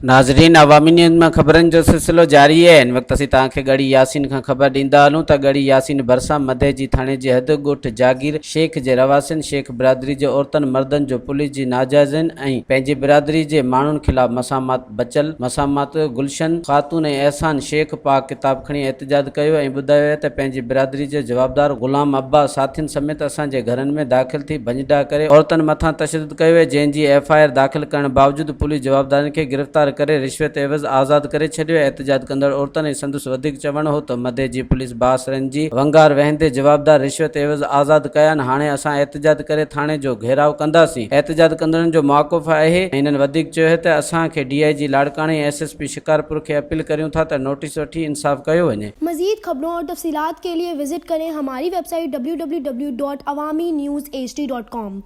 ناظرين عوامي نيوز مان خبرن جو سلسلو جاري آهي هن وقت اسين توهان کي ڳڙهي ياسين کان خبر ڏيندا هلون ته ڳڙهي ياسين ڀرسان مدئجي ٿاڻي جي حد ڳوٺ جاگير شيخ جي رهواسين شيخ برادري جي عورتن مردن جو پوليس جي ناجائزين ۽ پنهنجي برادري جي ماڻهن خلاف مسامات بچل مسامات گلشن خاتون ۽ احسان شيخ پاڪ ڪتاب کڻي احتجاج ڪيو ۽ ٻڌايو ويو ته پنهنجي برادري جي جوابدار غلام عباس ساٿين سميت اسان جي گهرن ۾ داخل ٿي ڀڃ ڊاهه ڪري عورتن مٿان تشدد ڪيو ويو جنهن جي ايف I R داخل ڪرڻ باوجود پوليس جوابدارن کي گرفتار ڪري رشوت عيوض آزاد ڪري ڇڏيو احتجاج ڪندڙ عورتن ۽ سندس وڌيڪ چوڻ هو ته مدي جي پوليس بااثرن جي ونگار وهندي جوابدار رشوت عيوض آزاد ڪيا آهن هاڻي اسان احتجاج ڪري ٿاڻي جو گهيراء ڪنداسين احتجاج ڪندڙن جو موقف آهي ۽ هنن وڌيڪ چيو ته اسان کي ڊي I جي لاڙڪاڻي ۽ ايس ايس پي شڪارپور کي اپيل ڪريون ٿا ته نوٽيس وٺي انصاف ڪيو وڃي. مزيد خبرون اور تفصيلات کے لئے وزٽ ڪرين ھماري web site www.awamiNewsHD.com.